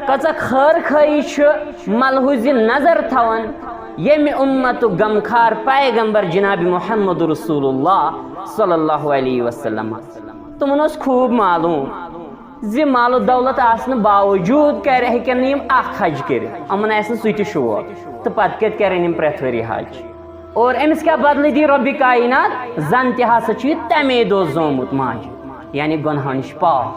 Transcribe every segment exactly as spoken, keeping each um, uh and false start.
کۭژاہ خٲر خٲہی چھِ ملحوظ نظر تھاوان ییٚمہِ اُمتُک غمخار پیغمبر جناب محمد رسول اللہ صلی اللہ علیہ وسلم۔ تِمن اوس خوب معلوم زِ مال و دولت آسنہٕ باوجوٗد کَرِ، ہیٚکن نہٕ یِم اکھ حج کٔرِتھ، یِمن آسہِ نہٕ سُہ تہِ شوق، تہٕ پتہٕ کتہِ کَرن یِم پرٛٮ۪تھ ؤری حج؟ اور أمِس کیٛاہ بدلہٕ دی رۄبِ کائنات؟ زن تہِ ہسا چھُ یہِ تَمے دۄہ زامُت ماجہِ، یعنی گۄنہو نِش پاک۔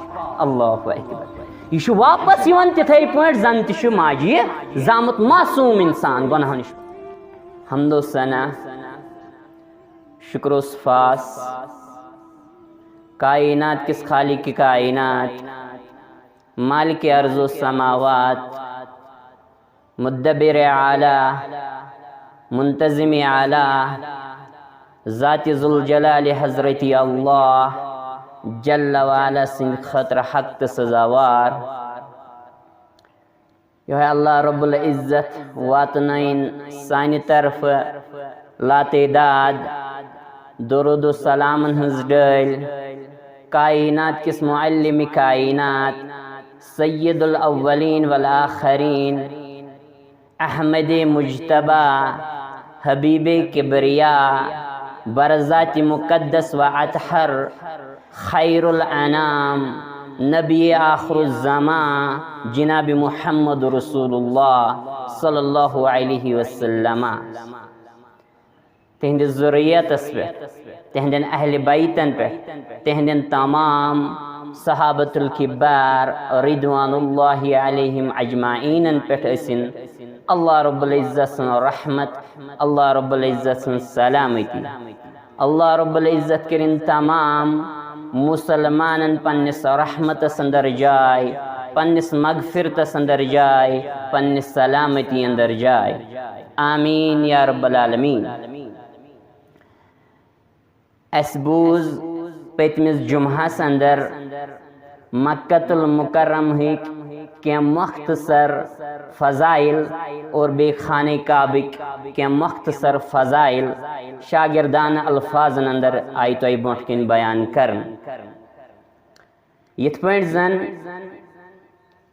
اللہ اکبر۔ یہِ چھُ واپس یِوان تِتھے پٲٹھۍ زن تہِ چھُ ماجہِ زامُت، معصوم انسان گۄنہو نِش۔ حمد و ثنا، شکر و سپاس کائنات کِس خالق کائنات، مالک ارض و سماوات، مدبر اعلیٰ، منتظم اعلیٰ، ذات ذوالجلال حضرت اللہ جل وعلا سٕنٛدِ خٲطرٕ حق تہٕ سزاوار۔ یِہوٚے اللہ رب العزت واتنٲیِن سانہِ طرفہٕ لاتعداد درود و سلامن ہٕنٛز ڈٲلۍ کائنات کِس معلم کائنات، سید الاولین والآخرین، احمد مجتبیٰ، حبیب کبریاء، برذات مقدس و اطہر، خیر الانام، نبی آخر الزمان، جناب محمد رسول اللہ صلی اللہ علیہ وسلم۔ تہنٛدِس ذُریتس پٮ۪ٹھ، تہنٛدٮ۪ن اہلِ بیتن پٮ۪ٹھ، تہنٛدٮ۪ن تمام صحابة الکبار رضوان اللہ علیہم اجمعینن پٮ۪ٹھ ٲسِن اللہ رب العزت سٕنٛز رحمت، اللہ رب العزت سٕنٛز سلامتی۔ اللہ رب العزت کٔرِن تمام مسلمانن پننِس رحمتس اندر جاے، پننِس مغفرتس اندر جاے، پننِس سلامتی اندر جاے۔ آمین یا رب العالمین۔ اسہِ بوٗز پٔتمِس جمعہس اندر مکۃ المکرمہٕکۍ کینٛہہ مختصر فضائل اور بیٚیہِ خانہ کعبٕکۍ کینٛہہ مختصر فضائل شاگردانہ الفاظن اندر آیہِ تۄہہِ برونٛٹھ کِنۍ بیان کرنہٕ۔ یِتھ پٲٹھۍ زن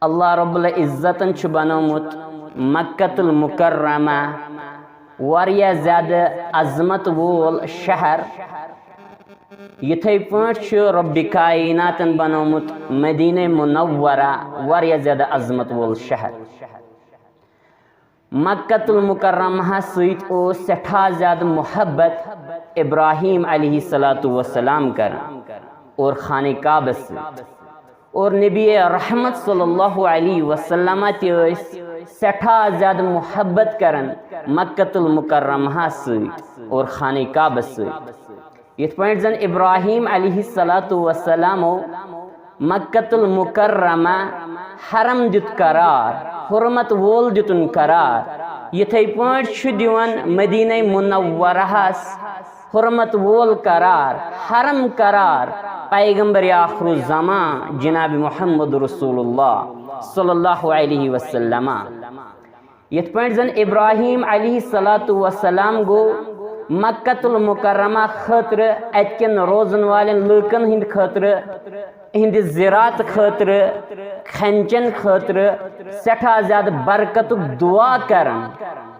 اللہ رب العزتن چھُ بنومُت مکۃ المکرمہ واریاہ زیادٕ عظمت وول شہر، یِتھے پٲٹھۍ چھُ رب کائناتن بنومُت مدینہ منورہ واریاہ زیادٕ عظمت وول شہر۔ مکۃ المکرمہ سۭتۍ اوس سٮ۪ٹھاہ زیادٕ محبت ابراہیم علیہ الصلوۃ والسلام کران اور خانہ کعبس سۭتۍ، اور نبی رحمت صلی اللہ علیہ وسلم تہِ ٲسۍ سٮ۪ٹھاہ زیادٕ محبت کران مکۃ المکرمہ سۭتۍ اور خانہ کعبس سۭتۍ۔ یِتھ پٲٹھۍ زن ابراہیم علیہ الصلوۃ والسلامو مکۃ المکرمہ حرم دیُت قرار، حرمت وول دیُتن قرار، یِتھے پٲٹھۍ چھُ دِوان مدینہ منورہس حرمت وول قرار، حرم قرار، پیغمبر آخر الزمان جناب محمد رسول اللہ صلی اللہ علیہ وسلم۔ یِتھ پٲٹھۍ زن ابراہیم علیہ الصلوۃ والسلام گوٚو مکۃ المکرمہ خٲطرٕ اتہِ کٮ۪ن روزن والٮ۪ن لوٗکن ہٕنٛدِ خٲطرٕ، اِہِنٛدِ زِراعت خٲطرٕ، کھٮ۪ن چٮ۪ن خٲطرٕ سٮ۪ٹھاہ زیادٕ برکتُک دُعا کران،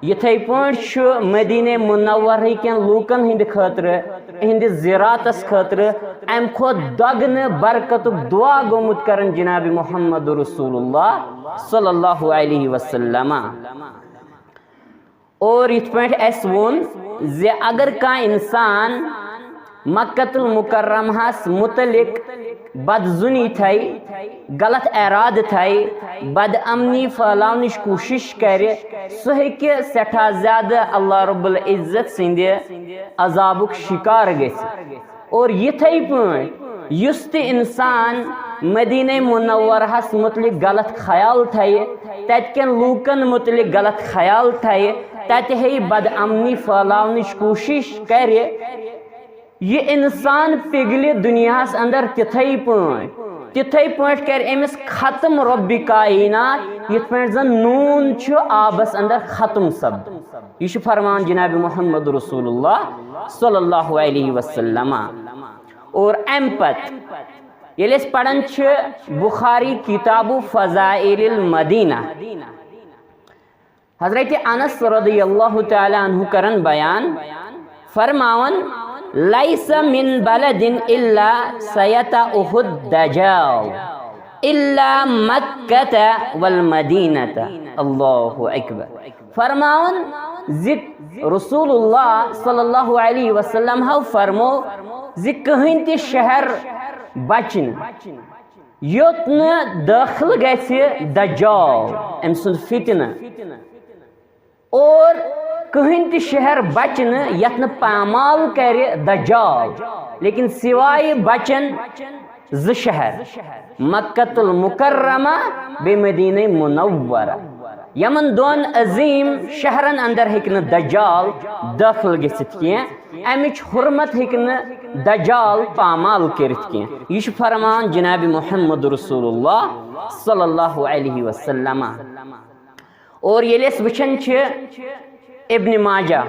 یِتھے پٲٹھۍ چھُ مدینہ منورہٕکٮ۪ن لوٗکن ہٕنٛدِ خٲطرٕ، اِہِنٛدِ زِراعتس خٲطرٕ امہِ کھۄتہٕ دۄگنہٕ برکتُک دُعا گوٚمُت کران جناب محمد رسول اللہ صلی اللہ علیہ وسلم۔ اور یِتھ پٲٹھۍ اَسہِ ووٚن زِ اگر کانٛہہ اِنسان مکۃ المکرمہس متعلق بدظنی تھایہِ، غلط ارادٕ تھایہِ، بد امنی پھٲلاونٕچ کوٗشش کرِ، سُہ ہیٚکہِ سٮ۪ٹھاہ زیادٕ اللہ رب العزت سٕنٛدِ عذابُک شکار گٔژھِتھ۔ اور یِتھے پٲٹھۍ یُس تہِ اِنسان مدینہ منورہس متعلق غلط خیال تھایہِ، تتہِ کٮ۪ن لوٗکن متعلق غلط خیال تھایہِ، تتہِ ہیٚیہِ بد امنی پھٲلاونٕچ کوٗشش کرِ، یہِ اِنسان پِگلہِ دُنیاہس اندر تِتھے پٲٹھۍ، تِتھے پٲٹھۍ کرِ أمِس ختم رۄبِ کائنات، یِتھ پٲٹھۍ زن نوٗن چھُ آبس اندر ختم سپدان۔ یہِ چھُ فرمان جناب محمد رسول اللہ صلی اللہ علیہ وسلم۔ اور امہِ پتہٕ ییٚلہِ أسۍ پران چھِ بخاری کتاب فضائل المدینہ، حضرت انس رضی اللہ تعالی عنہ کران بیان، فرماوان، "لیس من بلد الا سیطأہ الدجال الا مکۃ والمدینہ۔" اللہ اکبر۔ فرماوان زِ رسول اللہ صلی اللہ علیہ وسلم ہو فرمو زِ کٕہٕنۍ تہِ شہر بچہِ نہٕ یوٚت نہٕ دٲخل گژھِ دجال، أمۍ سُنٛد فتنہٕ، اور کٕہٕنۍ تہِ شہر بچہِ نہٕ یتھ نہٕ پامال کرِ دجال، لیکن سوائے بچن زٕ شہر، مکۃ المکرمہ بیٚیہِ مدینہ منورہ۔ یمن دۄن عظیم شہرن اندر ہیٚکہِ نہٕ دجال دٲخل گٔژھِتھ کینٛہہ، امِچ حرمت ہیٚکہِ نہٕ دجال پامال کٔرِتھ کینٛہہ۔ یہِ چھُ فرمان جناب محمد رسول اللہ صلی اللہ علیہ وسلم۔ اور ییٚلہِ أسۍ وٕچھان چھِ ابن ماجہ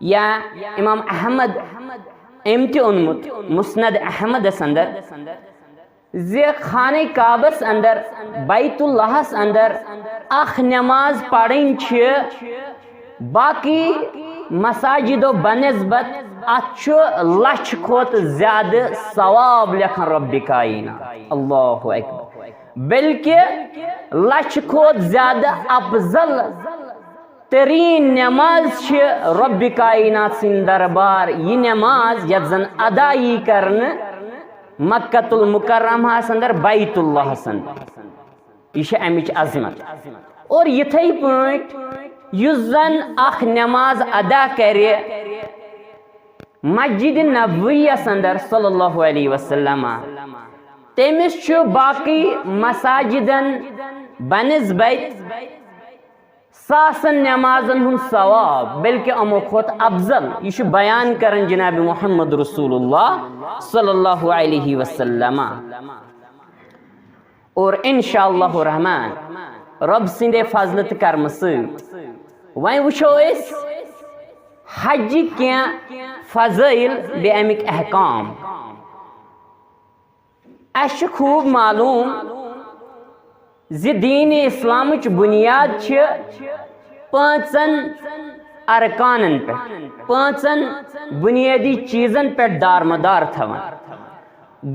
یا امام احمد، أمۍ تہِ اوٚنمُت مسند احمدس اندر زِ خانہ کعبس اندر، بیت اللہس اندر اکھ نماز پرٕنۍ چھِ باقی مساجدو بنسبت اتھ چھُ لچھ کھۄتہٕ زیادٕ ثواب لیکھان رب کائنات۔ اللہ اکبر۔ بلکہ لچھ کھۄتہٕ زیادٕ افضل ترین نماز چھِ رب کائنات سٕنٛدِ دربار یہِ نماز یتھ زن ادا یی کرنہٕ مکۃ المکرمہس اندر، بیت اللہس اندر۔ یہِ چھِ امِچ عظمت۔ اور یِتھے پٲٹھۍ یُس زن اکھ نماز ادا کرِ مسجد نبویس اندر صلی اللہ علیہ وسلم، تٔمِس چھُ باقی مساجدن بنسبت ساسن نمازن ہُنٛد ثواب، بلکہ یِمو کھۄتہٕ افضل۔ یہِ چھُ بیان کران جناب محمد رسول اللہ صلی اللہ علیہ وسلم۔ اور انشاءاللہ الرحمن، رب سٕنٛدِ فضلہٕ تہٕ کرمہٕ سۭتۍ وۄنۍ وٕچھو أسۍ حجٕکۍ کینٛہہ فضائل بیٚیہِ اَمِکۍ احکام۔ اَسہِ چھُ خوٗب معلوم زِ دیٖن اسلامٕچ بُنیاد چھِ پانٛژن ارکانن پٮ۪ٹھ، پانٛژن بُنیٲدی چیٖزن پٮ۪ٹھ دارمدار تھاوان۔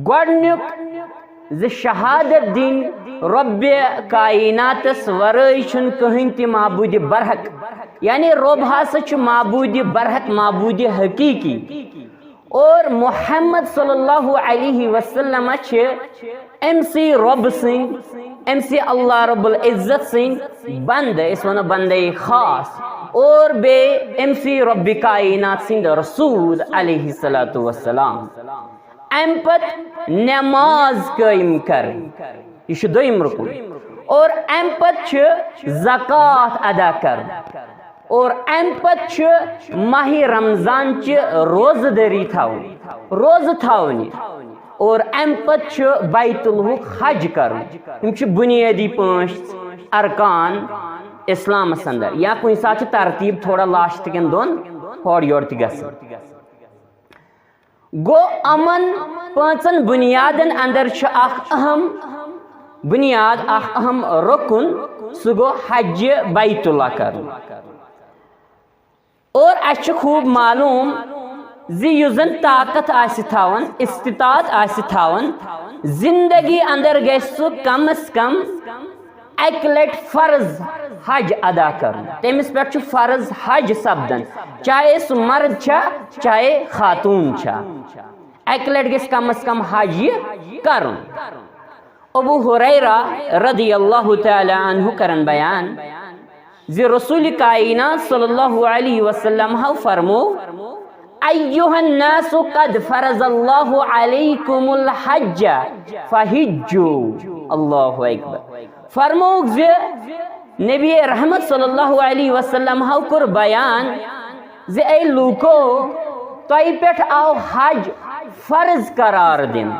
گۄڈٕنیُک زِ شہادت دِنۍ رۄبِ کائناتس ورٲے چھُنہٕ کٕہٕنۍ تہِ معبوٗدِ برحق، یعنی رۄب ہسا چھُ معبوٗدِ برحق، معبوٗدِ حقیٖقی۔ اور محمد صلی اللہ علیہ وسلم چھِ أمۍ سٕے رۄبہٕ سٕنٛدۍ، أمۍ سٕے اللہ رب العزت سٕنٛدۍ بندٕ، أسۍ وَنو بندے خاص، اور بیٚیہِ أمۍ سٕے رۄبِ کائنات سٕنٛدۍ رسول علیہ الصلوۃ والسلام۔ اَمہِ پتہٕ نماز قٲیِم کرٕنۍ، یہِ چھُ دوٚیِم رُکُن۔ اور اَمہِ پتہٕ چھُ زکوٰۃ ادا کرُن۔ اور اَمہِ پتہٕ چھُ ماہِ رمضان چہِ روزٕ دٲری تھاوٕنۍ، روزٕ تھاونہِ۔ اور اَمہِ پتہٕ چھُ بیت اللہُک حج کرُن۔ یِم چھِ بُنیٲدی پانٛژھ ارکان اسلامس اندر، یا کُنہِ ساتہٕ چھِ ترتیٖب تھوڑا لاسٹ کٮ۪ن دۄن ہورٕ یورٕ تہِ گژھان۔ گوٚو، یِمن پانٛژن بُنیادن اندر چھُ اکھ اہم بُنیاد، اکھ اہم رُکُن، سُہ گوٚو حج بیت اللہ کرُن۔ اور اَسہِ چھُ خوٗب معلوٗم زِ یُس زن طاقت آسہِ تھاوان، استطاعت آسہِ تھاوان، زندگی اندر گژھِ سُہ کم از کم اَکہِ لٹہِ فرض حج ادا کرُن۔ تٔمِس پٮ۪ٹھ چھُ فرض حج سپدان، چاہے سُہ مرد چھا، چاہے خاتون چھا، اَکہِ لٹہِ گژھِ کم از کم حج یہِ کرُن۔ ابو ہریرہ رضی اللہ تعالی عنہ کرن بیان زِ رسول کائنات صلی اللہ علیہ وسلم ہو فرمو، "ایھا الناس قد فرض اللہ علیکم الحج فحجوا۔" اللہ اکبر۔ فرموک زِ نبی رحمت صلی اللہ علیہ وسلم ہو کوٚر بیان زِ اے لوٗکو، تۄہہِ پٮ۪ٹھ آو حج فرض قرار دِنہٕ،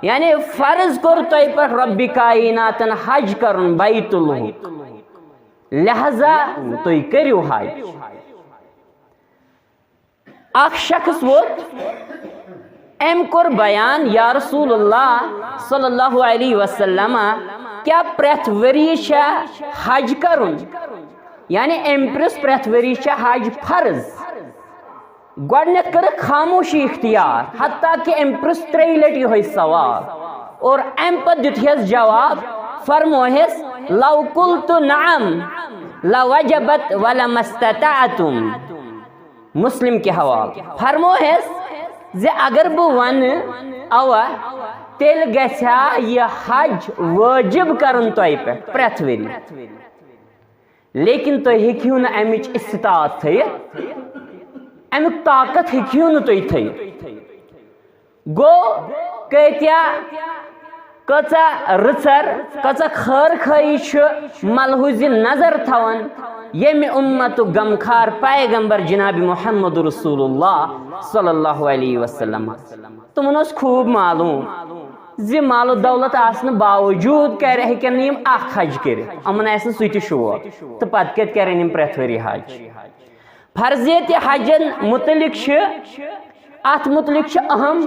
یعنی فرض کوٚر تۄہہِ پٮ۪ٹھ رۄبِ کائناتن حج کرُن بیت اللہُک، لہذا تُہۍ کٔرِو حج۔ اکھ شخص ووت، أمۍ کوٚر بیان، یا رسول اللہ صلی اللہ علیہ وسلم، کیٛاہ پرٛٮ۪تھ ؤری چھا حج کرُن؟ یعنی أمۍ پرٛژھ، پرٛٮ۪تھ ؤری چھا حج فرض؟ گۄڈٕنٮ۪تھ کٔرٕکھ خاموشی اختیار، حتیٰ کہ أمۍ پرٛژھ ترٛیٚیہِ لٹہِ یِہوٚے سوال۔ اور اَمہِ پتہٕ دیُت ہس جواب، فرموہس، لو قلت نعم لوجبت ولما استطعتم۔ مسلم کہِ حوالہٕ فرموہس زِ اگر بہٕ ونہٕ اوا، تیٚلہِ گژھِ ہا یہِ حج وٲجب کرُن تۄہہِ پٮ۪ٹھ پرٛٮ۪تھ ؤری، لیکن تُہۍ ہیٚکِو نہٕ امِچ استطاعت تھٲیِتھ، امیُک طاقت ہیٚکِو نہٕ تُہۍ تھٲیِتھ۔ گوٚو، کۭتیاہ، کۭژاہ رٕژر، کۭژاہ خٲر خٲہی چھُ ملحوظِ نظر تھاوان ییٚمہِ اُمتُک غمخار پیغمبر جناب محمد رسول اللہ صلی اللہ علیہ وسلم۔ تِمن اوس خوب معلوم زِ مال و دولت آسنہٕ باوجود کرِ، ہیٚکن نہٕ یِم اکھ حج کٔرِتھ، یِمن آسہِ نہٕ سُہ تہِ شوق، تہٕ پتہٕ کتہِ کرن یِم پرٛٮ۪تھ ؤری حج؟ فرضیت حجن متعلق چھِ، اتھ متعلق چھِ اہم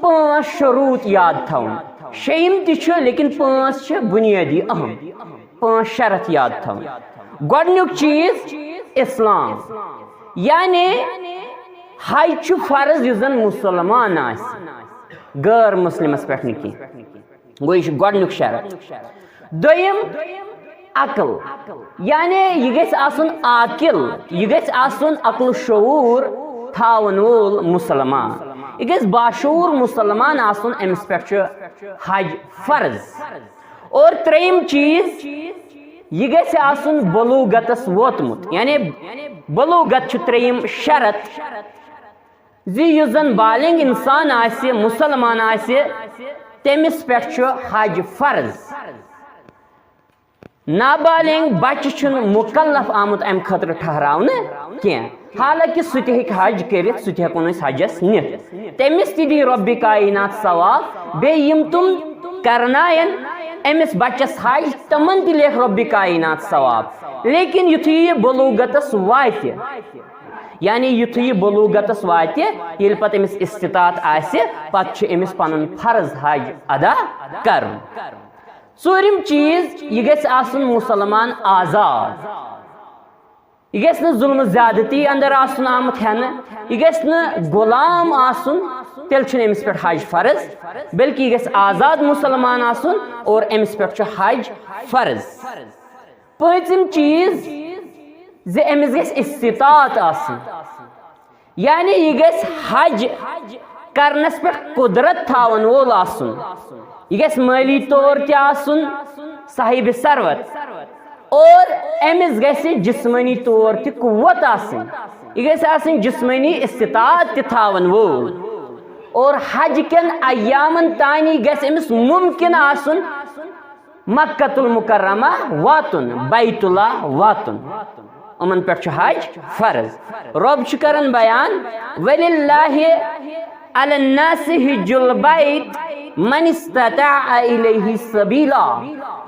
پانٛژھ شروٗط یاد تھاوٕنۍ۔ شیٚیِم تہِ چھُ، لیکن پانٛژھ چھِ بنیٲدی اہم، پانٛژھ شرط یاد تھاوٕنۍ۔ گۄڈٕنیُک چیٖز اسلام، یعنی حج چھُ فرض یُس زن مسلمان آسہِ، غٲر مسلمس پٮ۪ٹھ نہٕ کینٛہہ۔ گوٚو، یہِ چھُ گۄڈٕنیُک شرط۔ دوٚیِم، عقل، یعنی یہِ گژھِ آسُن عاقل، یہِ گژھِ آسُن عقل و شعوٗر تھاوَن وول مُسلمان، یہِ گژھِ باشعوٗر مُسلمان آسُن، أمِس پٮ۪ٹھ چھُ حج فرض۔ اور ترٛیٚیِم چیٖز، یہِ گژھِ آسُن بلوغتس ووتمُت، یعنی بلوغت چھُ ترٛیٚیِم شرط۔ زِ یُس زن بالغ انسان آسہِ، مسلمان آسہِ، تٔمِس پٮ۪ٹھ چھُ حج فرض۔ نابالغ بچہِ چھُنہٕ مکلف آمُت امہِ خٲطرٕ ٹھہراونہٕ کینٛہہ، حالانکہِ سُہ تہِ ہیٚکہِ حج کٔرِتھ، سُہ تہِ ہٮ۪کون أسۍ حجس نِتھ۔ تٔمِس تہِ دی رۄبِ کائنات ثواب، بیٚیہِ یِم تِم کرناین أمِس بچس حج، تِمن تہِ لیکھ رۄبِ کائنات ثواب۔ لیکن یُتھُے یہِ بلوغتس واتہِ، یعنی یُتھُے یہِ بلوغتس واتہِ، ییٚلہِ پتہٕ أمِس استطاعت آسہِ، پتہٕ چھُ أمِس پنُن فرض حج ادا کرُن۔ ژوٗرِم چیٖز، یہِ گژھِ آسُن مُسلمان آزاد۔ یہِ گژھِ نہٕ ظُلمہٕ زیادتی اندر آسُن آمُت ہٮ۪نہٕ، یہِ گژھِ نہٕ غلام آسُن، تیٚلہِ چھُنہٕ أمِس پٮ۪ٹھ حج فرض، بلکہِ یہِ گژھِ آزاد مُسلمان آسُن اور أمِس پٮ۪ٹھ چھُ حج فرض۔ پٲنٛژِم چیٖز زِ أمِس گژھِ استطاعت آسٕنۍ، یعنی یہِ گژھِ حج کرنس پٮ۪ٹھ قدرت تھاون وول آسُن، یہِ گژھِ مٲلی طور تہِ آسُن صاحب ثروت، اور أمِس گژھِ جسمٲنی طور تہِ قوت آسٕنۍ، یہِ گژھِ آسٕنۍ جسمٲنی استطاعت تہِ تھاون وول، اور حج کٮ۪ن ایامن تانی گژھِ أمِس ممکن آسُن مکۃ المکرمہ واتُن، بیت اللہ واتُن۔ یِمن پٮ۪ٹھ چھُ حج فرض۔ رۄب چھُ کران بیان، وللہ علی الناس حج البیت من استطاع الیہ سبیلا،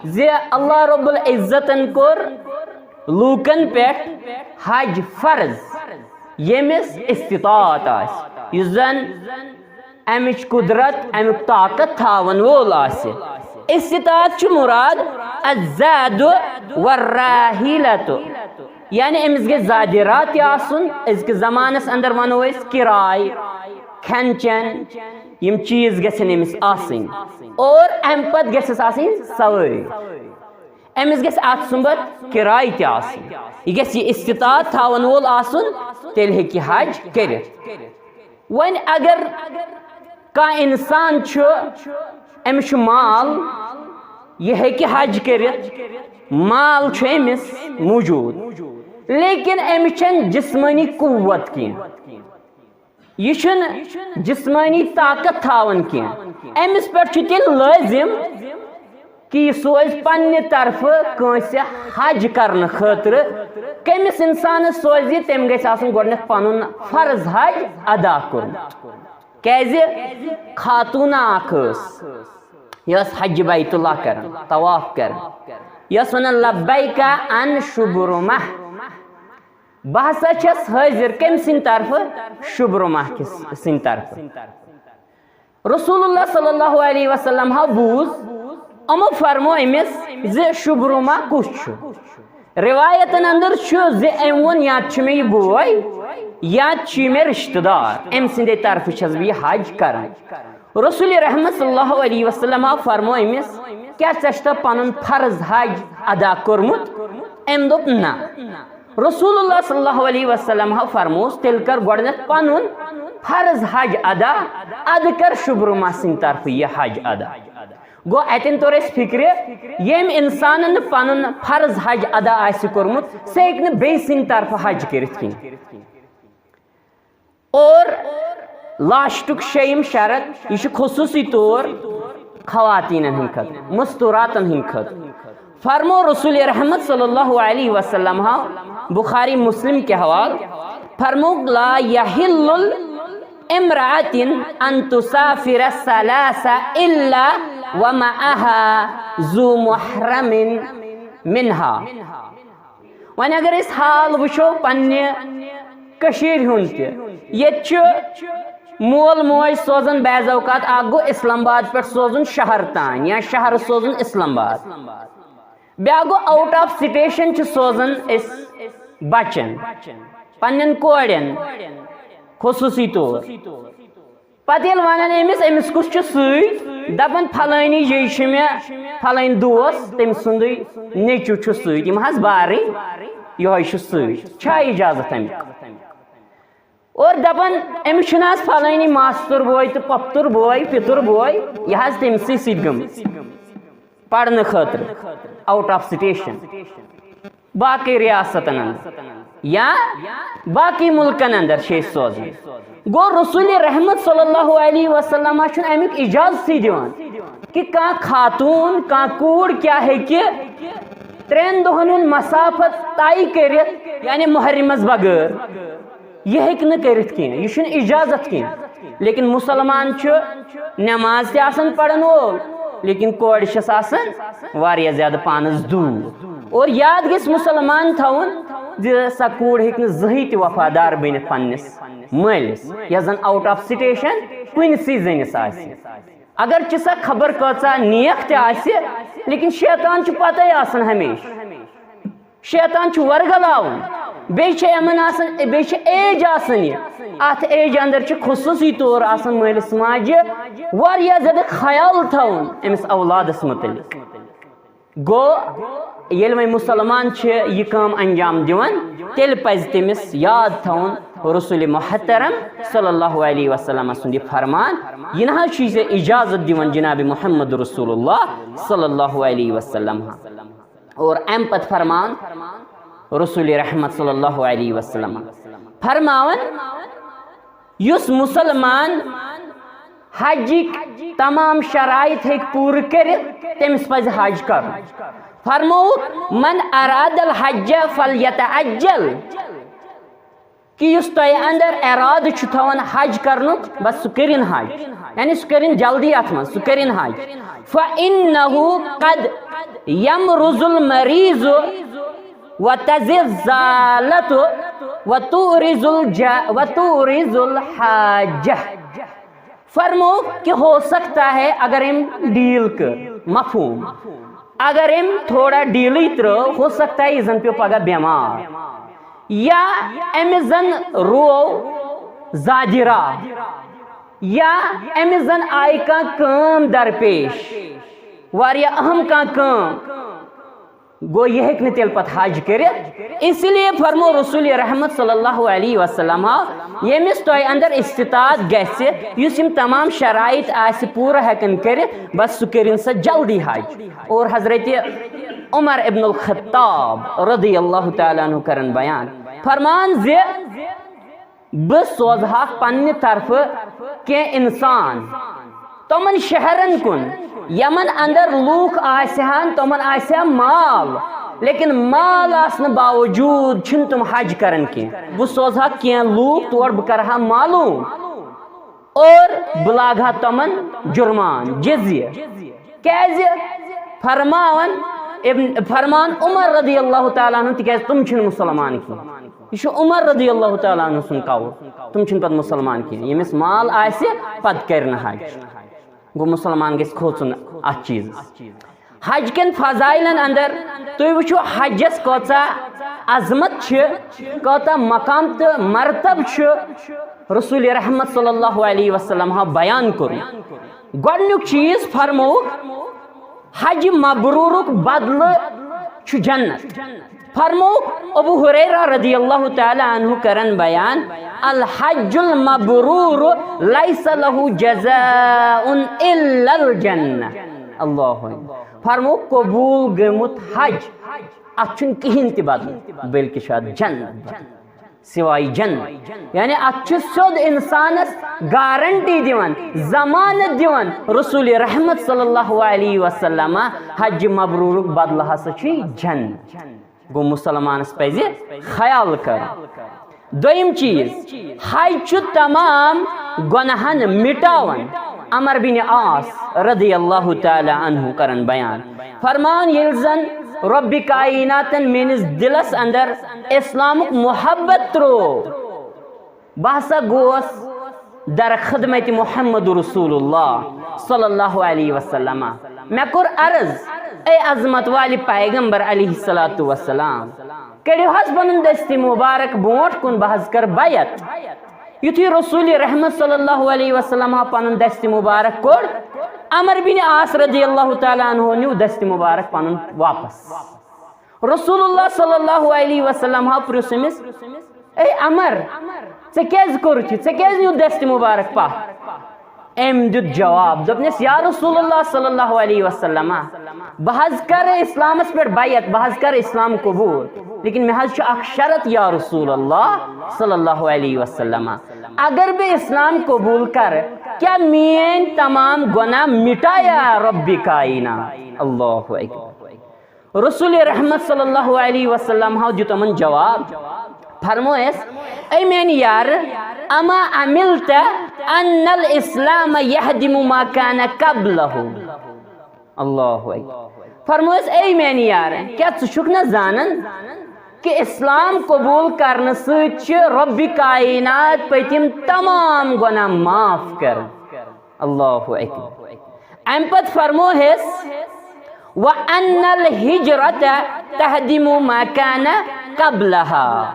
زِ اللہ رب العزتن کوٚر لوٗکن پٮ۪ٹھ حج فرض، ییٚمِس استطاعت آسہِ، یُس زن امِچ قدرت، امیُک طاقت تھاون وول آسہِ۔ استطاعت چھُ مراد الزاد والراحلۃ، یعنی أمِس گژھِ زادِ راحلہ تہِ آسُن، أزکِس زمانس اندر ونو أسۍ کراے، کھٮ۪ن چٮ۪ن، یِم چیٖز گژھن أمِس آسٕنۍ، اور امہِ پتہٕ گژھٮ۪س آسٕنۍ سوٲرۍ۔ أمِس گژھِ اتھ سُمبتھ کراے تہِ آسٕنۍ، یہِ گژھِ یہِ استطاعت تھاون وول آسُن، تیٚلہِ ہیٚکہِ یہِ حج کٔرِتھ۔ وۄنۍ اگر کانٛہہ انسان چھُ، أمِس چھُ مال، یہِ ہیٚکہِ حج کٔرِتھ، مال چھُ أمِس موجود، لیکن أمِس چھَنہٕ جسمٲنی قوت کینٛہہ، یہِ چھُنہٕ جسمٲنی طاقت تھاوان کینٛہہ، أمِس پٮ۪ٹھ چھُ تیٚلہِ لٲزم کہِ یہِ سوزِ پننہِ طرفہٕ کٲنٛسہِ حج کرنہٕ خٲطرٕ۔ کٔمِس انسانس سوزِ، تٔمۍ گژھِ آسُن گۄڈٕنٮ۪تھ پنُن فرض حج ادا کوٚرمُت۔ کیازِ؟ خاتوٗنہ اکھ ٲس، یہِ ٲس حج بیت اللہ کران، طواف کران، یہِ ٲس ونان، لبیک عن شبرمہ، بہٕ ہسا چھَس حٲضِر۔ کٔمۍ سٕنٛدِ طرفہٕ؟ شبرمہ کِس سٕنٛدِ طرفہٕ۔ رسول اللہ صلی اللہ علیہ وسلم ہا بوٗز، یِمو فرمو أمِس زِ شُبرُما کُس چھُ؟ رِوایتن اندر چھُ زِ أمۍ ووٚن، یا تہِ چھُ مےٚ یہِ بوے، یا تہِ چھُ یہِ مےٚ رشتہٕ دار، أمۍ سٕنٛدے طرفہٕ چھَس بہٕ یہِ حج کران۔ رسول رحمت صلی اللہ علیہ وسلم ہا فرمو أمِس، کیٛاہ ژےٚ چھُتھ پنُن فرض حج ادا کوٚرمُت؟ أمۍ دوٚپ، نہ۔ رسول اللہ صلی اللہ علیہ وسلم ہا فرموس، تیٚلہِ کر گۄڈٕنٮ۪تھ پنُن فرض حج ادا، ادٕ کر شُبرُما سٕنٛدِ طرفہٕ یہِ حج ادا۔ گوٚو، اتٮ۪ن توٚر اسہِ فکرِ، ییٚمۍ انسانن نہٕ پنُن فرض حج ادا آسہِ کوٚرمُت، سُہ ہیٚکہِ نہٕ بیٚیہِ سٕنٛدِ طرفہٕ حج کٔرِتھ کینٛہہ۔ اور لاسٹُک شیٚیِم شرط، یہِ چھُ خصوٗصی طور خواتیٖنن ہٕنٛدِ خٲطرٕ، مستوٗراتن ہٕنٛدِ خٲطرٕ۔ فرمو رسول رحمت صلی اللہ علیہ وسلم ہا، بخاری مسلم کہِ حوالہٕ، فرمووُکھ، لا یحل امرأة ان تسافر ثلاثا الا ومعها ذو محرم منها۔ وۄنۍ اگر أسۍ حال وٕچھو پننہِ کٔشیٖرِ ہُنٛد تہِ، ییٚتہِ چھُ مول موج سوزان بعض اوقات، اکھ گوٚو اسلام آباد پٮ۪ٹھ سوزُن شہر تام یا شہر سوزُن اسلام آباد، بیٛاکھ گوٚو out of station چھِ سوزان أسۍ بچن، پننٮ۪ن کورٮ۪ن خصوٗصی طور۔ پتہٕ ییٚلہِ ونان أمِس، أمِس کُس چھُ سۭتۍ؟ دپان، فلٲنی جایہِ چھُ مےٚ فلٲنۍ دوس، تٔمۍ سُنٛدُے نیٚچوٗ چھُ سۭتۍ، یِم حظ بارٕے، یِہوٚے چھُ سۭتۍ۔ چھا اجازت امیُک؟ اور دپان، أمِس چھُنہٕ حظ فلٲنی ماستُر بوے تہٕ پۄپھتُر بوے، پِتُر بوے، یہِ حظ تٔمۍ سٕے سۭتۍ گٔمٕژ پرنہٕ خٲطرٕ out of station۔ باقٕے ریاستن اندر یا باقٕے مُلکن اندر چھِ أسۍ سوزان۔ گوٚو، رسول رحمت صلی اللہ علیہ وسلم چھُنہٕ امیُک اجازتھٕے دِوان کہِ کانٛہہ خاتوٗن، کانٛہہ کوٗر کیٛاہ ہیٚکہِ ترٛٮ۪ن دۄہن ہُنٛد مسافت طے کٔرِتھ، یعنی محرمس بغٲر۔ یہِ ہیٚکہِ نہٕ کٔرِتھ کینٛہہ، یہِ چھُنہٕ اجازت کینٛہہ۔ لیکن مسلمان چھُ نماز تہِ آسان پرن وول، لیکن کورِ چھس آسان واریاہ زیادٕ پانس دوٗر۔ اور یاد گژھِ مسلمان تھاوُن زِ سۄ کوٗر ہیٚکہِ نہٕ زٕہٕے تہِ وفادار بٔنِتھ پننِس مٲلِس، یۄس زن out of station کُنسٕے زٔنِس آسہِ۔ اگرچہِ سۄ خبر کۭژاہ نیک تہِ آسہِ، لیکن شیطان چھُ پتے آسان ہمیشہِ۔ شیطان چھُ ورگلاوُن۔ بیٚیہِ چھِ یِمن آسان، بیٚیہِ چھِ age آسان یہِ۔ اتھ age اندر چھُ خصوٗصی طور آسان مٲلِس ماجہِ واریاہ زیادٕ خیال تھاوُن أمِس اولادس مُتعلق۔ گوٚو، ییٚلہِ وۄنۍ مُسلمان چھِ یہِ کٲم انجام دِوان، تیٚلہِ پزِ تٔمِس یاد تھاوُن رسول محترم صلی اللہ علیہ وسلم سُنٛد یہِ فرمان۔ یہِ نہ حظ چھُ ژےٚ اجازت دِوان جناب محمد رسول اللہ صلی اللہ علیہ وسلم۔ اور امہِ پتہٕ فرمان رسول رحمت صلی اللہ علیہ وسلم فرماوان، یُس مسلمان حجٕکۍ تمام شرائط ہیٚکہِ پوٗرٕ کٔرِتھ، تٔمِس پزِ حج کرُن۔ فرمووُکھ، من اراد الحج فلیتعجل، کہِ یُس تۄہہِ اندر ارادٕ چھُ تھاوان حج کرنُک، بس سُہ کٔرِن حج، یعنی سُہ کٔرِن جلدی اتھ منٛز، سُہ کٔرِن حج۔ فإنه قد يمرض المريض وتزي الضالة وتؤرز الج-، وتؤرز الحاجة۔ فرمو کہ ہو سکتا ہے اگر أمۍ ڈیل کٔر، مفہوم، اگر أمۍ تھوڑا ڈیلٕے ترٲو، ہو سکتا ہے یہِ زن پیوٚو پگاہ بٮ۪مار، یا أمِس زن روو زادِ راہ، یا أمِس زن آیہِ کانٛہہ کٲم درپیش، واریاہ اہم کانٛہہ کٲم، گوٚو، یہِ ہیٚکہِ نہٕ تیٚلہِ پتہٕ حج کٔرِتھ۔ اسی لیے فرمو رسول رحمت صلی اللہ علیہ وسلم، ییٚمِس تۄہہِ اندر استطاعت گژھِ، یُس یِم تمام شرائط آسہِ پوٗرٕ ہٮ۪کان کٔرِتھ، بس سُہ کٔرِن سا جلدی حج۔ اور حضرت عمر ابن الخطاب رضی اللہ تعالیٰ عنہ کرن بیان، فرمان زِ بہٕ سوزہاکھ پننہِ طرفہٕ کینٛہہ انسان تِمن شہرن کُن، یمن اندر لوٗکھ آسہِ ہن، تِمن آسہِ ہا مال، لیکن مال آسنہٕ باوجوٗد چھِنہٕ تِم حج کران کینٛہہ۔ بہٕ سوزہاکھ کینٛہہ لوٗکھ تور، بہٕ کرٕ ہا معلوم اور بہٕ لاگہٕ ہا تِمن جُرمان، جزیہ۔ کیازِ؟ فرماوان، ابن فرمان عمر رضی اللہ تعالیٰ عنہ، تِکیازِ تِم چھِنہٕ مُسلمان کینٛہہ۔ یہِ چھُ عمر رضی اللہ تعالیٰ عنہ سُنٛد قول۔ تِم چھِنہٕ پتہٕ مُسلمان کینٛہہ۔ ییٚمِس مال آسہِ، پتہٕ کرِ نہٕ حج۔ گوٚو، مُسلمان گژھِ کھوژُن اتھ چیٖزس۔ حج کٮ۪ن فضائلن اندر تُہۍ وٕچھِو، حجس کۭژاہ عظمت چھِ، کۭژاہ مقام تہٕ مرتب چھُ۔ رسول رحمت صلی اللہ علیہ وسلم ہا بیان کوٚرمُت۔ گۄڈٕنیُک چیٖز فرمووُکھ، حج مبروٗرُک بدلہٕ چھُ جنت۔ فرمووُکھ ابو ہریرہ رضی اللہ تعالیٰ عنہ کرن بیان، الحج المبرور لیس له جزاء الا الجنہ۔ اللہ اکبر۔ فرمووُکھ، قبول گوٚمُت حج، اتھ چھُنہٕ کِہیٖنۍ تہِ بدلہٕ، بلکہِ چھُ اتھ جنت بدلہٕ۔ سوائے جنت۔ یعنی اتھ چھُ سیوٚد انسانس گارنٹی دِوان، ضمانت دِوان رسول رحمت صلی اللہ علیہ وسلم، حج مبرورُک بدلہٕ ہسا چھُ جنت۔ گوٚو، مسلمانس پزِ خیال کرُن۔ دوٚیِم چیٖز، حج چھُ تمام گۄناہن مٹاوان۔ عمر بن عاص رضی اللہ تعالیٰ عنہ کرن بیان، فرمان، ییٚلہِ زن رۄبِ کائناتن میٲنِس دِلس اندر اسلامُک محبت تروو، بہٕ ہسا گوس در خدمت محمد رسول اللہ صلی اللہ علیہ وسلم۔ مےٚ کوٚر عرض، اے عظمت والہِ پیغمبر علیہ الصلوۃ والسلام، کٔڑِو حظ پنُن دستِ مبارک برونٛٹھ کُن، بہٕ حظ کرٕ بیعت۔ یُتھُے رسول رحمت صلی اللہ علیہ وسلم پنُن دستِ مبارک کوٚڑ، عمر بن عاص رضی اللہ تعالیٰ عنہ نیوٗ دستِ مبارک پنُن واپس۔ رسول اللہ صلی اللہ علیہ وسلم ہا پرٛژھ أمِس، اے عمر، ژےٚ کیازِ کوٚرُتھ یہِ؟ ژےٚ کیازِ نیوٗ دستِ مبارک پتھ؟ أمۍ دیُت جواب، دوٚپنَس، یا رسول اللہ صلی اللہ علیہ وسلم، بہٕ حظ کرٕ اسلامس پٮ۪ٹھ بیعت، بہٕ حظ کرٕ اسلام قبول، لیکن مےٚ حظ چھُ اکھ شرط یا رسول اللہ صلی اللہ علیہ وسلم، اگر بہٕ اسلام قبول کرٕ، کیٛاہ میٲنۍ تمام گۄناہ مٹایا رۄبِ کائنات؟ اللہ اکبر۔ رسول رحمت صلی اللہ علیہ وسلم ہو دیُت یِمن جواب، فرمویس، اے میانہِ یارٕ، اما عملت ان الاسلام یہدم ما کان قبلہ؟ اللہ اکبر۔ فرمویس، اے میانہِ یارٕ، کیٛاہ ژٕ چھُکھ نہ زانان کہِ اسلام قبول کرنہٕ سۭتۍ چھِ رۄبِ کائنات پٔتِم تمام گۄناہ معاف کران؟ اللہ اکبر۔ امہِ پتہٕ فرموہس، وَأَنَّ الْهِجْرَةَ تَهْدِمُ مَا كَانَ قَبْلَهَا۔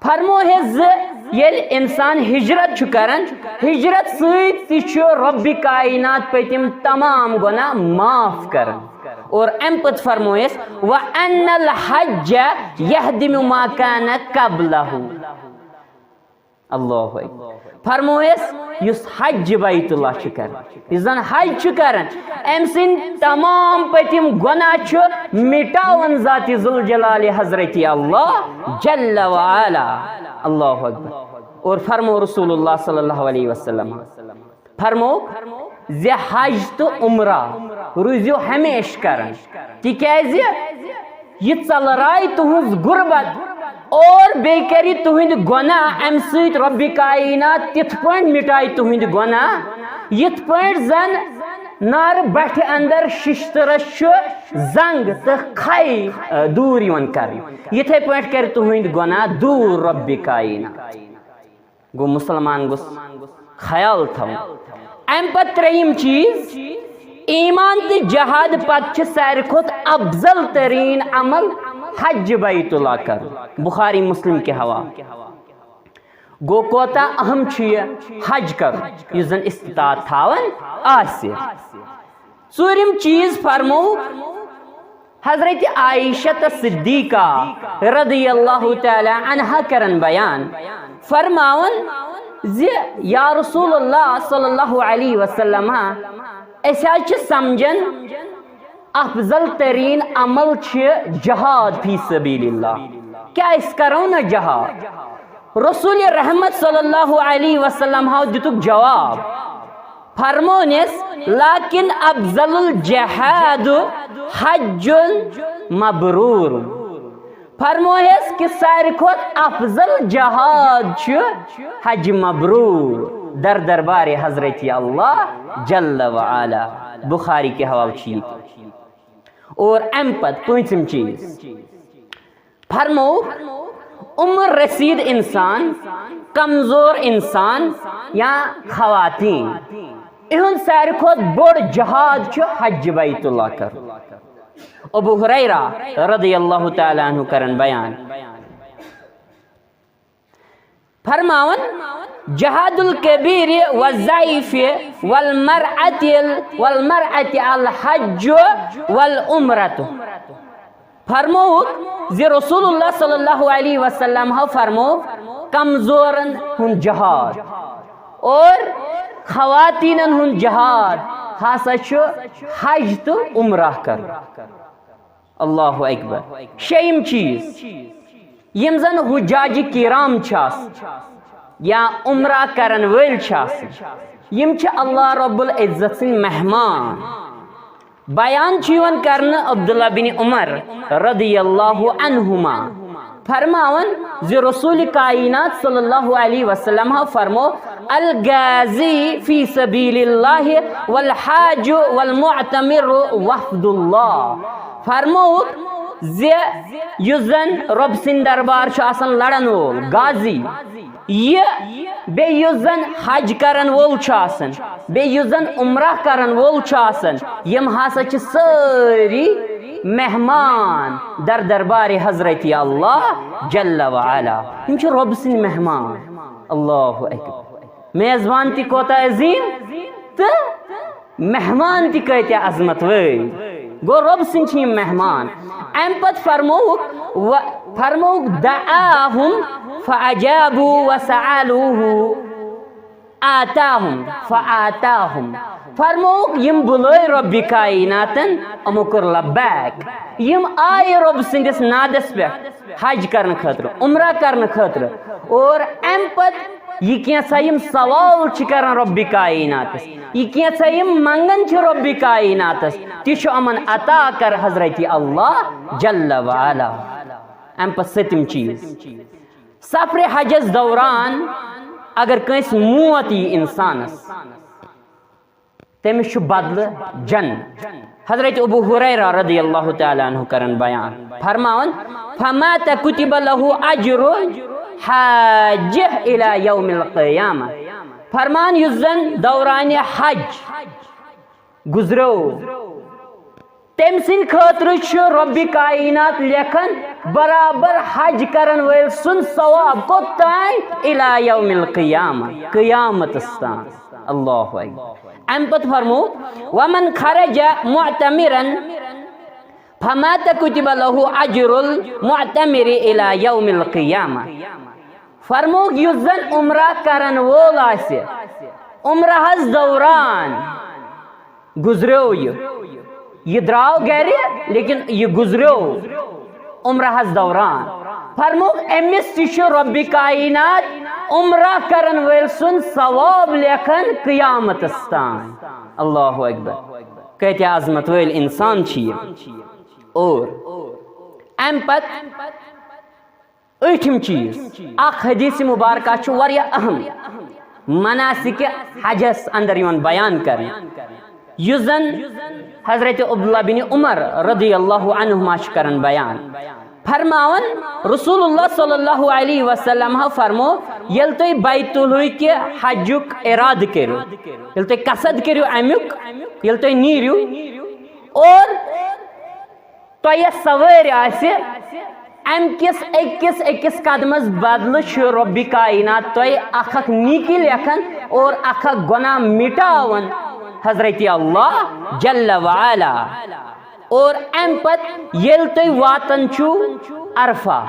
فرموہس زِ ییٚلہِ انسان ہجرت چھُ کران، ہجرت سۭتۍ تہِ چھُ رۄبِ کائنات پٔتِم تمام گۄناہ معاف کران۔ اور امہِ پتہٕ فرموہس، وَأَنَّ الْحَجَّ يَهْدِمُ مَا كَانَ قَبْلَهُ۔ اللہ اکبر۔ فرمویس، یُس حج بیت اللہ چھُ کران، یُس زن حج چھُ کران، أمۍ سٕنٛدۍ تمام پٔتِم گۄناہ چھُ مٹاوان ذاتِ ذوالجلال حضرت اللہ جل وعلا۔ اللہ اکبر۔ اور فرمو رسول اللہ صلی اللہ علیہ وسلم، فرمو زِ حج تہٕ عمرہ روٗزِو ہمیشہِ کران، تِکیازِ یہِ ژلرایہِ تُہنٛز غربت اور بیٚیہِ کرِ تُہنٛدۍ گۄناہ، امہِ سۭتۍ رۄبِ کائنات تِتھ پٲٹھۍ مٹایہِ تُہنٛدۍ گۄناہ، یِتھ پٲٹھۍ زن نارٕ بٹھِ اندر ششتٕرس چھُ زنگ تہٕ کھے، ٲ، دوٗر یِوان کرنہٕ، یِتھے پٲٹھۍ کرِ تُہنٛدۍ گۄناہ دوٗر رۄبِ کائنات۔ گوٚو، مسلمان گوٚژھ خیال تھاوُن۔ امہِ پتہٕ ترٛیٚیِم چیٖز، ایمان تہٕ جہاد پتہٕ چھِ ساروی کھۄتہٕ افضل تریٖن عمل حج بیت اللہ کرُن۔ بخاری مسلم کہِ حوالہٕ۔ گوٚو، کوتاہ اہم چھُ یہِ حج کرُن، یُس زن استطاعت تھاوان آسہِ۔ ژوٗرِم چیٖز فرمو حضرت عائشہ صدیقہ رضی اللہ تعالیٰ عنہا کرن بیان، فرماوان زِ یا رسول اللہ صلی اللہ علیہ وسلم، أسۍ حظ چھِ سمجھان افضل ترین عمل چھِ جہاد فی سبیل اللہ، کیٛاہ أسۍ کرو نہ جہاد؟ رسول رحمت صلی اللہ علیہ وسلم ہاو دِتُکھ جواب، فرمونس، لكن أفضل الجهاد حج مبرور۔ فرموہس کہ ساروی کھۄتہٕ افضل جہاد چھُ حج مبرور، در دربار حضرت اللہ جل وعلا۔ بخاری کہِ حوالہٕ چھُ یہِ۔ اور امہِ پتہٕ پوٗنٛژِم چیٖز فرمووُکھ، عمر رسید انسان، کمزور انسان یا خواتین، اِہُنٛد ساروی کھۄتہٕ بوٚڑ جہاد چھُ حج بیت اللہ کرُن۔ ابو ہریرہ رضی اللہ تعالیٰ عنہ کرن بیان، فرماوان، جہاد الکبیر والضعیف والمرأة ال-، والمرأة الحج والعمرة۔ فرمووُکھ زِ رسول اللہ صلی اللہ علیہ وسلم ہو فرمو، کمزورن ہُنٛد جہاد اور خواتینن ہُنٛد جہاد ہسا چھُ حج تہٕ عمرہ کرُن۔ اللہ اکبر۔ شیٚیِم چیٖز، یِم زن حجاج کرام چھِ آسان یا عمرہ کرن وٲلۍ چھِ آسان، یِم چھِ اللہ رب العزت سٕنٛدۍ مہمان۔ بیان چھُ یِوان کرنہٕ عبداللہ بن عمر رضی اللہ عنہما فرماوان زِ رسول کائنات صلی اللہ علیہ وسلم ہا فرمو، الغازی فی سبیل اللہ والحاج والمعتمر وفد اللہ۔ فرمووُکھ زِ یُس زن رۄب سٕنٛدِ دربار چھُ آسان لڑن وول غازی، یہِ بیٚیہِ یُس زن حج کرن وول چھُ آسان، بیٚیہِ یُس زن عمرہ کرن وول چھُ آسان، یِم ہسا چھِ سٲری مہمان در دربار حضرت اللہ جل وعلا۔ یِم چھِ رۄب سٕنٛدۍ مہمان۔ اللہ اکبر۔ میزبان تہِ کوتاہ عظیٖم تہٕ مہمان تہِ کۭتیاہ عظمت وٲلۍ۔ گوٚو، رۄب سٕنٛدۍ چھِ یِم مہمان۔ اَمہِ پتہٕ فرمووُکھ، و-، فرمووُکھ، دعاہم فاجابوا وسألوه آتاہم فآتاہم۔ فرمووُکھ، یِم بُلٲے رۄبِ کائناتن، یِمو کوٚر لبیک۔ یِم آیہِ رۄب سٕنٛدِس نادس پٮ۪ٹھ حج کرنہٕ خٲطرٕ، عمرہ کرنہٕ خٲطرٕ، اور اَمہِ پتہٕ یہِ کینٛژھا یِم سوال چھِ کران رۄبِ کائناتس، یہِ کینٛژھا یِم منٛگان چھِ رۄبِ کائناتس، تہِ چھُ یِمن عطا کر حضرت اللہ جل وعلا۔ اَمہِ پتہٕ سٔتِم چیٖز، سفرِ حجس دوران اگر کٲنٛسہِ موت یی انسانس، تٔمِس چھُ بدلہٕ جنت۔ حضرت ابو ہریرہ رضی اللہ تعالیٰ عنہ کرن بیان، فرماوان، فمات کتب لہ اجر حاجہ الی یوم القیامہ۔ فرمان، یُس زن دوران حج گزرو، تٔمۍ سٕنٛدِ خٲطرٕ چھُ رۄبِ کائنات لیکھان برابر حج کرن وٲلۍ سُنٛد ثواب۔ کوٚت تام؟ الی یوم القیامہ، قیامتس تام۔ اللہ اکبر۔ اَمہِ پتہٕ فرمو، ومن خرج معتمرا فمات کتب لہ اجر المعتمر الی یوم القیامہ۔ فرمووُکھ، یُس زن عمرہ کرن وول آسہِ، عمرہس دوران گزریو یہِ، یہِ درٛاو گرِ، لیکن یہِ گزریو عمرہس دوران۔ فرمووُکھ، أمِس تہِ چھُ رۄبِ کائنات عمرہ کرن وٲلۍ سُنٛد ثواب لیکھان قیامتس تام۔ اللہ اکبر۔ کۭتیاہ عظمت وٲلۍ انسان چھِ یِم۔ اور اَمہِ پتہٕ ٲٹھِم چیٖز، اکھ حدیث مبارکہ چھُ واریاہ اہم مناسک حجس اندر یِوان بیان کرنہٕ، یُس زن حضرت عبداللہ بن عمر رضی اللہ عنہما چھُ کران بیان۔ فرماوان، رسول اللہ صلی اللہ علیہ وسلم ہا فرمو، ییٚلہِ تُہۍ بیت اللہ کہِ حجُک ارادٕ کٔرِو، ییٚلہِ تُہۍ قصد کٔرِو امیُک، ییٚلہِ تُہۍ نیٖرِو اور تۄہہِ یۄس سوٲرۍ آسہِ، امہِ کِس أکِس أکِس قدمس بدلہٕ چھُ رۄبِ کائنات تۄہہِ اکھ اکھ نیکی لیکھان اور اکھ اکھ گناہ مٹاوان حضرت اللہ جل وعلا۔ اور امہِ پتہٕ ییٚلہِ تُہۍ واتان چھِو عرفہ،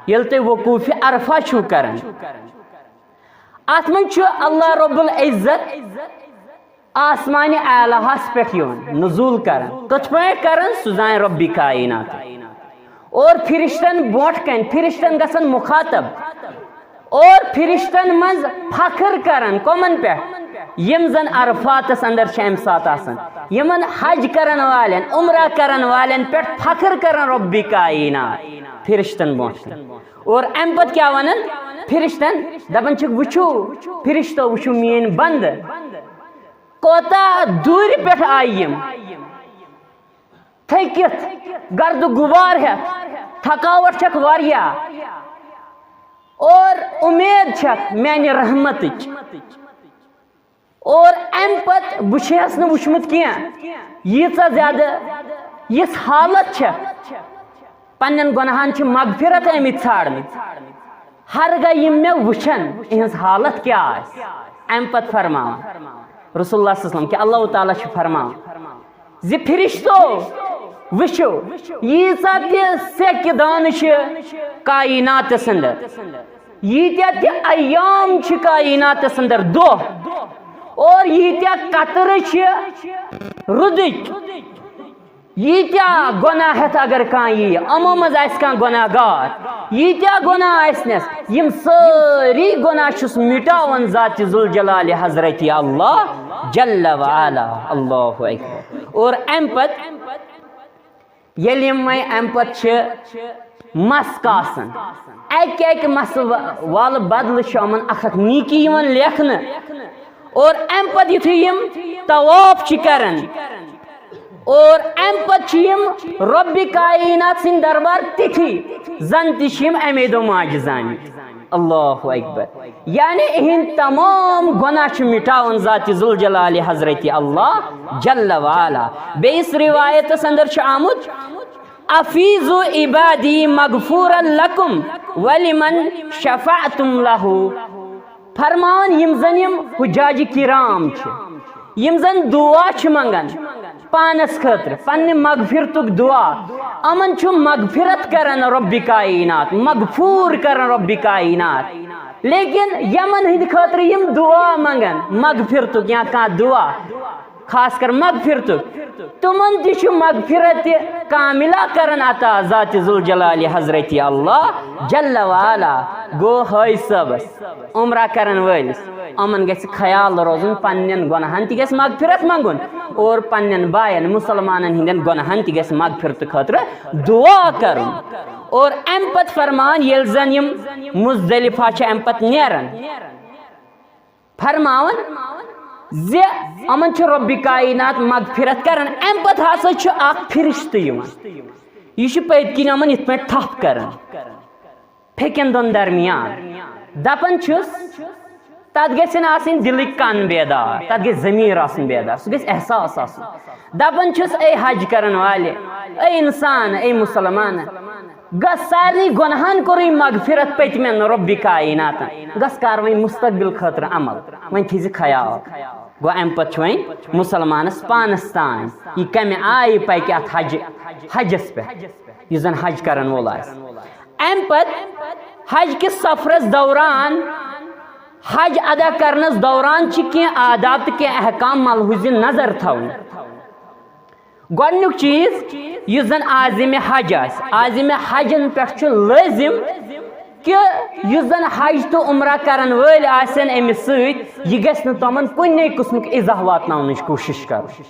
ییٚلہِ تُہۍ وقوفِ عرفہ چھِو کران، اتھ منٛز چھُ اللہ رب العزت آسمانِ اعلیٰ ہس پٮ۪ٹھ یِوان، نزول کران۔ کِتھ پٲٹھۍ کران؟ سُہ زانہِ رۄبِ کائنات۔ اور فرشتن برونٛٹھ کنہِ، فرشتن گژھان مخاطب اور فرشتن منٛز فخر کران۔ کمن پٮ۪ٹھ؟ یِم زن عرفاتس اندر چھِ امہِ ساتہٕ آسان، یِمن حج کرن والٮ۪ن، عمرہ کرن والٮ۪ن پٮ۪ٹھ فخر کران رۄبِ کائنات فرشتن برونٛٹھ کنہِ۔ اور امہِ پتہٕ کیٛاہ ونان فرشتن؟ دپان چھِکھ، وٕچھِو فرشتو، وٕچھِو میٲنۍ بندٕ کوتاہ دوٗرِ پٮ۪ٹھ آیہِ یِم۔ تھٔکِتھ، گرد غبار ہٮ۪تھ، تھکاوٹ چھکھ واریاہ، اور اُمید چھکھ میانہِ رحمتٕچ۔ اور امہِ پتہٕ بہٕ چھُس نہٕ وُچھمُت کینٛہہ، ییٖژاہ زیادٕ یِژھ حالت چھےٚ، پننٮ۪ن گۄناہن چھِ مغفرت آمٕتۍ ژھانڈنہٕ۔ ہرگاہ یِم مےٚ وٕچھن، یِہٕنٛز حالت کیٛاہ آسہِ؟ امہِ پتہٕ فرماوان رسول اللہ صلی اللہ علیہ وسلم کہِ اللہ تعالیٰ چھُ فرماوان زِ فرشتو، وٕچھِو، ییٖژاہ تہِ سیٚکہِ دانہٕ چھِ کائناتس اندر، ییٖتیٛاہ تہِ ایام چھِ کائناتس اندر، دۄہ، اور ییٖتیٛاہ قطرٕ چھِ رُدٕکۍ، ییٖتیٛاہ گۄناہ ہٮ۪تھ اگر کانٛہہ ییہِ، یِمو منٛز آسہِ کانٛہہ گۄناہ گار، ییٖتیٛاہ گۄناہ آسنس، یِم سٲری گۄناہ چھُس مٹاوان ذاتِ ذوالجلالِ حضرتِ اللہ جل وعلا۔ اللہ اکبر۔ اور امہِ پتہٕ ییٚلہِ یِم وۄنۍ امہِ پتہٕ چھِ مس کاسان، اکہِ اکہِ مسہٕ و-، والہٕ بدلہٕ چھُ یِمن اکھ اکھ نیکی یِوان لیکھنہٕ۔ اور امہِ پتہٕ یُتھُے یِم طواف چھِ کران، اور امہِ پتہٕ چھِ یِم رۄبِ کائنات سٕنٛدِ دربار تِتھی زن تہِ چھِ یِم امے دۄہ ماجہِ زامٕتۍ۔ اللہ اکبر۔ یعنی اِہِنٛدۍ تمام گۄناہ چھِ مٹاوان ذاتِ ذوالجلالِ حضرتِ اللہ جل وعلا۔ بیٚیِس روایتس اندر چھُ آمُت، افیضوا عبادی مغفورا لکم ولمن شفعتم لہ۔ فرماوان، یِم زن یِم حجاج کرام چھِ، یِم زن دعا چھِ منگان پانس خٲطرٕ، پننہِ مغفرتُک دعا، یِمن چھُ مغفرت کران رۄبِ کائنات، مغفور کران رۄبِ کائنات۔ لیکن یِمن ہٕنٛدِ خٲطرٕ یِم دعا منگان مغفرتُک یا کانٛہہ دعا، خاص کر مغفرتُک، تِمن تہِ چھُ مغفرت کاملہ کران عطا ذاتِ ذوالجلالِ حضرتِ اللہ جل وعلا۔ گوٚو حٲج صٲبس، عمرہ کرن وٲلِس، یِمن گژھِ خیال روزُن، پننٮ۪ن گۄناہن تہِ گژھِ مغفرت منگُن اور پننٮ۪ن باین مسلمانن ہٕنٛدٮ۪ن گۄناہن تہِ گژھِ مغفرت خٲطرٕ دعا کرُن۔ اور امہِ پتہٕ فرمان، ییٚلہِ زن یِم مزدلفہ چھِ امہِ پتہٕ نیران، فرماوان زِ یِمن چھُ رۄبِ کائنات مغفرت کران۔ امہِ پتہٕ ہسا چھُ اکھ فرشتہٕ یِوان، یہِ چھُ پٔتۍ کِنۍ یِمن یِتھ پٲٹھۍ تھپھ کران پھیٚکٮ۪ن دۄن درمیان۔ دپان چھُس، تتھ گژھن آسٕنۍ دِلٕکۍ کن بیدار، تتھ گژھِ ضمیر آسُن بیدار، سُہ گژھِ احساس آسُن۔ دپان چھُس، اے حج کرن والہِ، اے انسان، اے مسلمان، گژھ سارنٕے گۄناہن کوٚرُے مغفرت پٔتمٮ۪ن رۄبِ کائناتن، گژھ کر وۄنۍ مستقبل خٲطرٕ عمل، وۄنۍ تھٲیزِ خیال۔ گوٚو، امہِ پتہٕ چھُ وۄنۍ مسلمانس پانس تام، یہِ کمہِ آیہِ پکہِ اتھ حجہِ، حجس پٮ۪ٹھ، یُس زن حج کرن وول آسہِ۔ امہِ پتہٕ حج کِس سفرس دوران، حج ادا کرنس دوران چھِ کینٛہہ آداب تہٕ کینٛہہ احکام ملحوظِ نظر تھاوٕنۍ۔ گۄڈنیُک چیٖز، یُس زن عازمِ حج آسہِ، عازمِ حجن پٮ۪ٹھ چھُ لٲزم کہِ یُس زن حج تہٕ عمرہ کرن وٲلۍ آسن أمِس سۭتۍ، یہِ گژھِ نہٕ تِمن کُنے قٕسمُک ایزا واتناونٕچ کوٗشش کرُن۔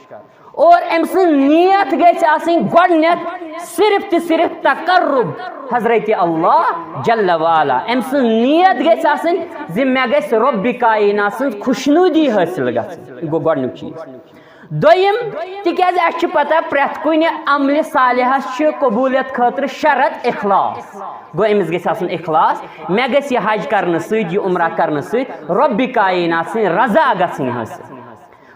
اور أمۍ سٕنٛز نیت گژھِ آسٕنۍ گۄڈٕنٮ۪تھ صرف تہٕ صرف تقرب حضرتِ اللہ جل وعلا۔ أمۍ سٕنٛز نیت گژھِ آسٕنۍ زِ مےٚ گژھِ رۄبِ کائنات سٕنٛز خوشنودی حٲصِل گژھٕنۍ۔ یہِ گوٚو گۄڈنیُک چیٖز۔ دوٚیِم، تِکیٛازِ اَسہِ چھِ پتہ، پرٛٮ۪تھ کُنہِ عملِ صالحس چھِ قبوٗلیت خٲطرٕ شرط اخلاص۔ گوٚو، أمِس گژھِ آسُن اخلاص، مےٚ گژھِ یہِ حج کرنہٕ سۭتۍ، یہِ عمرہ کرنہٕ سۭتۍ رۄبِ کائنات سٕنٛز رضا گژھٕنۍ حٲصِل۔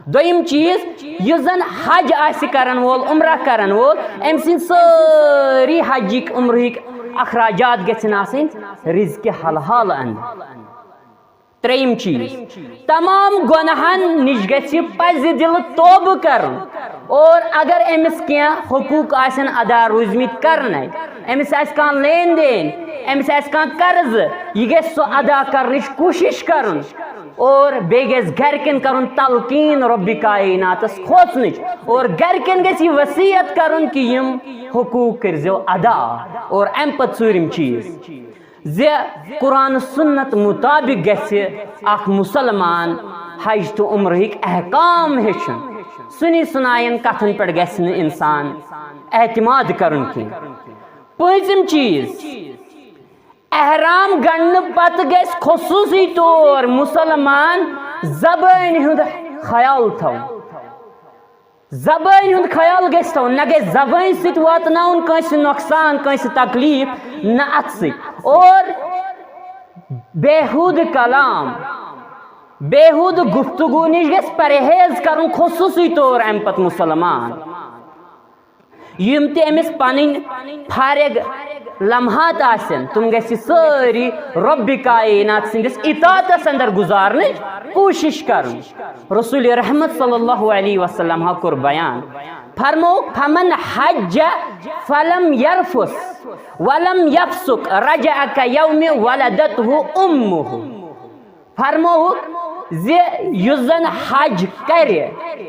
دوٚیِم چیٖز، یُس زن حج آسہِ کرن وول، عمرہ کرن وول، أمۍ سٕنٛدۍ سٲری حجٕکۍ عمرٕکۍ اخراجات گژھن آسٕنۍ رزقِ حلال اندر۔ ترٛیٚیِم چیٖز، تمام گۄناہن نِش گژھِ پزِ دِلہٕ توبہٕ کرُن، اور اگر أمِس کینٛہہ حقوٗق آسن ادا روٗزمٕتۍ کرنَے، أمِس آسہِ کانٛہہ لین دین، أمِس آسہِ کانٛہہ قرضہٕ، یہِ گژھِ سُہ ادا کرنٕچ کوٗشِش کرُن، اور بیٚیہِ گژھِ گرِکٮ۪ن کرُن تلقین رۄبِ کائناتس کھوژنٕچ، اور گرِکٮ۪ن گژھِ یہِ وصیت کرُن کہِ یِم حقوٗق کٔرزیو ادا۔ اور امہِ پتہٕ ژوٗرِم چیٖز، زِ قرآن سنت مطابق گژھِ اکھ مسلمان حج تہٕ عمرٕکۍ احکام ہیٚچھُن۔ سُنی سُناین کتھن پٮ۪ٹھ گژھِ نہٕ انسان اعتماد کرُن کینٛہہ۔ پٲنٛژِم چیٖز، احرام گنڈنہٕ پتہٕ گژھِ خصوٗصی طور مسلمان زبٲنۍ ہُنٛد خیال تھاوُن۔ زبٲنۍ ہُنٛد خیال گژھِ تھاوُن، نہ گژھِ زبٲنۍ سۭتۍ واتناوُن کٲنٛسہِ نۄقصان، کٲنٛسہِ تکلیٖف، نہ اَتھٕ سۭتۍ۔ اور بیہوٗدٕ کلام، بیہوٗدٕ گفتگو نِش گژھِ پرہیز کرُن، خصوٗصی طور اَمہِ پتہٕ مُسلمان۔ یِم تہِ أمِس پنٕنۍ فارغ لمحات آسن، تِم گژھِ سٲری رۄبِ کائنات سٕنٛدِس اطاعتس اندر گُزارنٕچ کوٗشِش کرٕنۍ۔ رسول رحمت صلی اللہ علیہ وسلم ہا کوٚر بیان، فرمووُکھ، فمن حج فلم یرفس ولم یفسق رجع کیوم ولدتہ امہ۔ فرمووُکھ زِ یُس زن حج کرِ،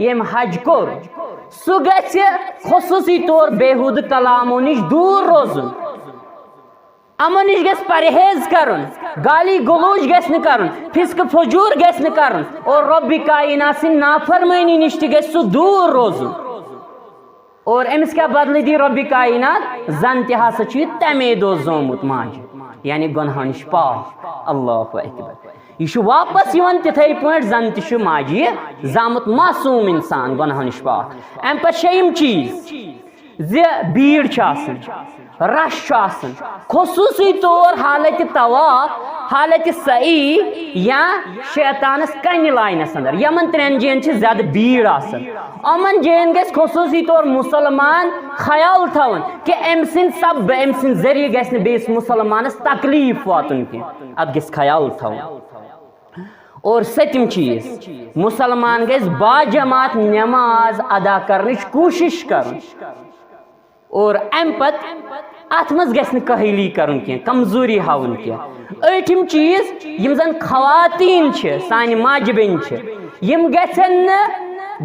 ییٚمۍ حج کوٚر، سُہ گژھِ خصوٗصی طور بیہوٗدٕ کلامو نِش دوٗر روزُن، یِمن نِش گژھِ پرہیز کرُن، گالی گلوچ گژھِ نہٕ کرُن، فسق فجور گژھِ نہٕ کرُن، اور رۄبِ کائنات سٕنٛدِ نافرمٲنی نِش تہِ گژھِ سُہ دوٗر روزُن۔ اور أمِس کیٛاہ بدلہٕ دی رۄبِ کائنات؟ زن تہِ ہسا چھُ یہِ تمے دۄہ زامُت ماجہِ، یعنی گۄنہو نِش پاک۔ اللہ اکبر۔ یہِ چھُ واپس یِوان تِتھے پٲٹھۍ زن تہِ چھُ ماجہِ یہِ زامُت، معصوم انسان، گۄنہو نِش پاک۔ امہِ پتہٕ چھِ یِم چیٖز زِ بیٖڑ چھِ آسان، رش چھُ آسان، خصوٗصی طور حالتِ طواف، حالتِ سعی یا شیطانس کنہِ لاینس اندر۔ یِمن ترٛٮ۪ن جاین چھِ زیادٕ بیٖڑ آسان۔ یِمن جاین گژھِ خصوٗصی طور مُسلمان خیال تھاوُن کہِ أمۍ سٕنٛدِ سببہٕ، أمۍ سٕنٛدِ ذٔریعہٕ گژھِ نہٕ بیٚیِس مُسلمانس تکلیٖف واتُن کینٛہہ۔ اتھ گژھِ خیال تھاوُن۔ اور سٔتِم چیٖز، مُسلمان گژھِ باجماعت نماز ادا کرنٕچ کوٗشِش کرُن۔ اور امہِ پتہٕ اتھ منٛز گژھِ نہٕ کٲہِلی کرُن کینٛہہ، کمزوری ہاوُن کینٛہہ۔ ٲٹھِم چیٖز، یِم زن خواتین چھِ، سانہِ ماجہِ بیٚنہِ چھِ، یِم گژھن نہٕ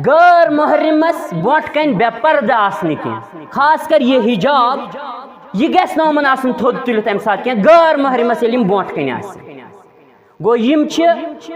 غٲر محرمس برونٛٹھ کنہِ بے پردٕ آسنہِ کینٛہہ، خاص کر یہِ حجاب، یہِ گژھِ نہٕ یِمن آسُن تھوٚد تُلِتھ امہِ ساتہٕ کینٛہہ، غٲر محرمس ییٚلہِ یِم برونٛٹھ کنہِ آسن۔ گوٚو، یِم چھِ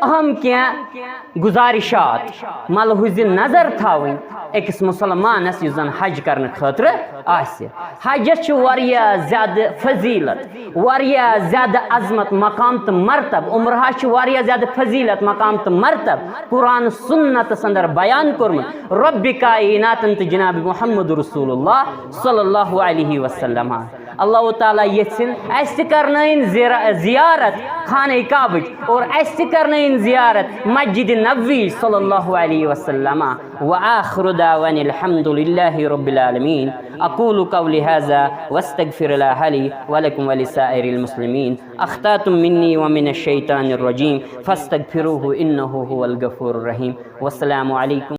اہم کینٛہہ گزارشات ملحوظِ نظر تھاوٕنۍ أکِس مُسلمانس یُس زن حج کرنہٕ خٲطرٕ آسہِ۔ حجس چھِ واریاہ زیادٕ فضیلت، واریاہ زیادٕ عظمت، مقام تہٕ مرتب۔ عمرہس چھِ واریاہ زیادٕ فضیلت، مقام تہٕ مرتب قرآن سنتس اندر بیان کوٚرمُت۔ رۄبِ کائناتن تہٕ جناب محمد رسول اللہ صلی اللہ علیہ وسلم۔ اللہ تعالیٰ یژھِن اسہِ تہِ کرنٲیِن زیرا-، زیارت خانہ کعبٕچ اور اسہِ تہِ کرنٲیِن زیارت مسجد نبوی صلی اللہ علیہ وسلم۔ وآخر دعوانا الحمد لله رب العالمين۔ أقول قولي هذا وأستغفر الله لي ولكم ولسائر المسلمين۔ أخطأتم مني ومن الشيطان الرجيم فاستغفروه إنه هو الغفور الرحيم۔ والسلام عليكم۔